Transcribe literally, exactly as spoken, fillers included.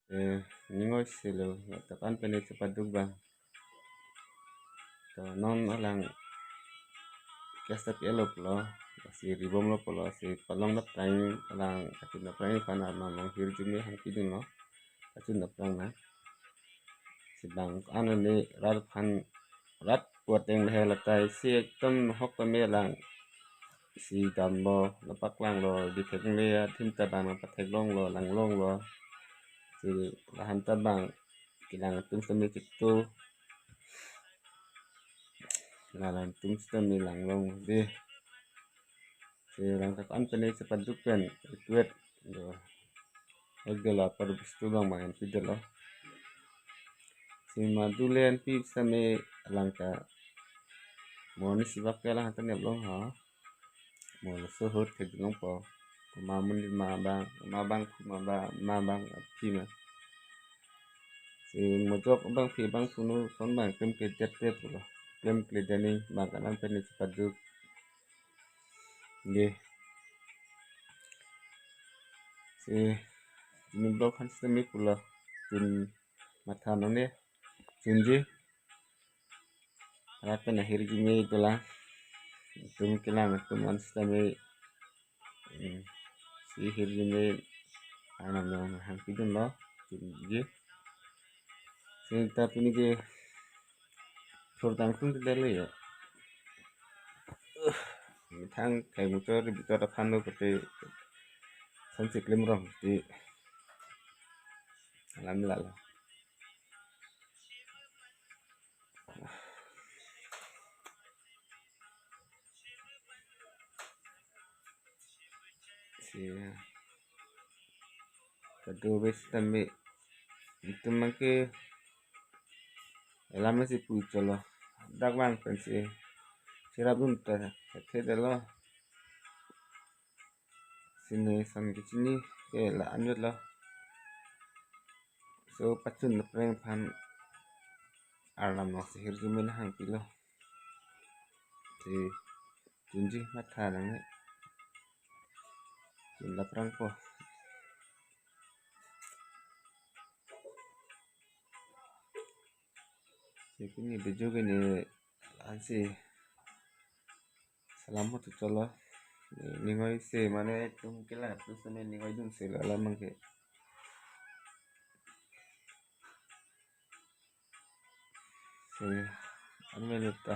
Eh, ningoi selo, ladak an pen chepaduk abang. To non alang case ta pi-et lo pulo, lasi ribom lo pulo, si palong dap tang alang kachun dap tang aphan arnam along hirjume hangpidunlo, kachun dap tang na. Si bang an ne rat aphan rat puat deng le latai si ekdom hok tame lang. Si damlo, lapaklanglo, dithek le adim ta bang patheklonglo, langlonglo. Si lahan ta bang kelang atum sitame ketu. Lalang atum sitame langlong dei. Si ladak an pen chepaduk pen ituet do. Ek dela par bistu bang bang hangpidunlo. Si madu le hangpi sitame alang ta mo ni sibak ke alang ta neplong ha. Mo lo so hot thekdunlongpo. Ma mun ma bang, ma bang, ma bang, ma bang aphi ma. Si mojok bangphi bangphunu son bang klemkledet det pulo. Klemkledet ni bang kalang pen chepaduk. Dei. Si ni blok han sitame pulo. Chun matha nang ne. Chunji. Rat pen ahirjume dolang. Atum kelang atum an sitame. Hmm. Si hirjume arnam along hangpidunlo. Chunji. Sita pini ke thur tang tung tidak lo ya. Methang kai motor bitor aphan lo pate san si klemrong ti alam lalo. Si kado bes tame itum mangke alam si pu cholo dak bang pen si sirap dun ta the delo. Sini san kechini ke la anjot lo. So pachun na preng aphan arnam along si hirjume hangpilo. Si chunji matha nang ne. Chun laprangpo. Si pini video ke ne ansi salam ho tu cholo. Ningoi se mane atum kelang atum sitame ningoi dun se lo alam bang ke. Si an minute ta.